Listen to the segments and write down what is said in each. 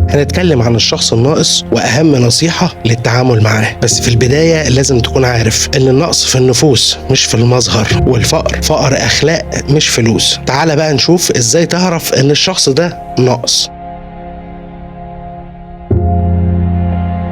هنتكلم عن الشخص الناقص وأهم نصيحة للتعامل معاه. بس في البداية لازم تكون عارف إن النقص في النفوس مش في المظهر، والفقر فقر أخلاق مش فلوس. تعال بقى نشوف إزاي تعرف إن الشخص ده ناقص.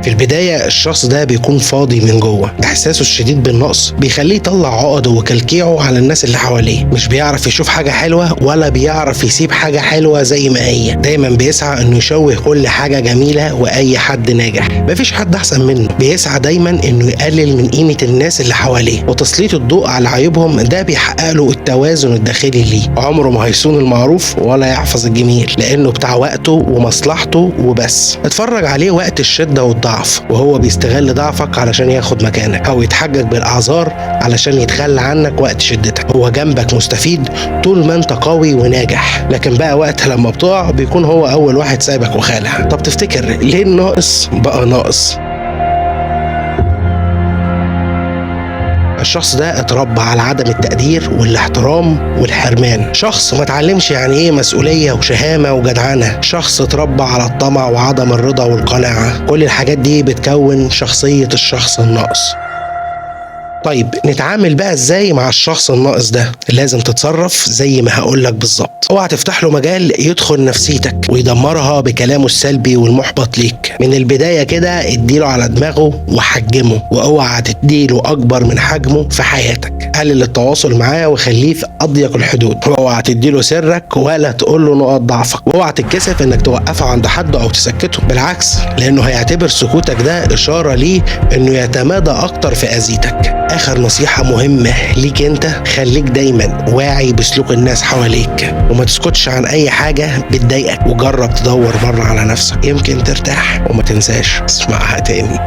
في البداية الشخص ده بيكون فاضي من جوه، احساسه الشديد بالنقص بيخليه يطلع عقده وكلكيعه على الناس اللي حواليه، مش بيعرف يشوف حاجة حلوة ولا بيعرف يسيب حاجة حلوة زي ما هي، دايما بيسعى انه يشوه كل حاجة جميلة واي حد ناجح، مفيش حد احسن منه، بيسعى دايما انه يقلل من قيمة الناس اللي حواليه وتسليط الضوء على عيوبهم، ده بيحقق له التوازن الداخلي ليه. عمره ما هيصون المعروف ولا يحفظ الجميل لانه بتاع وقته ومصلحته وبس. اتفرج عليه وقت الشدة والضعف وهو بيستغل ضعفك علشان ياخد مكانك، او يتحجج بالاعذار علشان يتخلى عنك وقت شدتك. هو جنبك مستفيد طول ما انت قوي وناجح، لكن بقى وقت لما بتقع بيكون هو اول واحد سايبك وخالع. طب تفتكر ليه الناقص بقى ناقص؟ الشخص ده اتربى على عدم التقدير والاحترام والحرمان، شخص ما اتعلمش يعني ايه مسؤولية وشهامة وجدعنة، شخص اتربى على الطمع وعدم الرضا والقناعة. كل الحاجات دي بتكون شخصية الشخص الناقص. طيب نتعامل بقى ازاي مع الشخص الناقص ده؟ لازم تتصرف زي ما هقولك بالظبط. اوعى تفتح له مجال يدخل نفسيتك ويدمرها بكلامه السلبي والمحبط ليك. من البداية كده اديله على دماغه وحجمه، واوعى تديله اكبر من حجمه في حياتك. قلل التواصل معاه وخليه في اضيق الحدود. اوعى تديله سرك ولا تقول له نقط ضعفك، واوعى تتكسف انك توقفه عند حد او تسكته، بالعكس لانه هيعتبر سكوتك ده اشارة ليه انه يتمادى اكتر في اذيتك. آخر نصيحة مهمة ليك انت، خليك دايما واعي بسلوك الناس حواليك وما تسكتش عن اي حاجة بتضايقك، وجرب تدور بره على نفسك يمكن ترتاح. وما تنساش اسمعها تاني.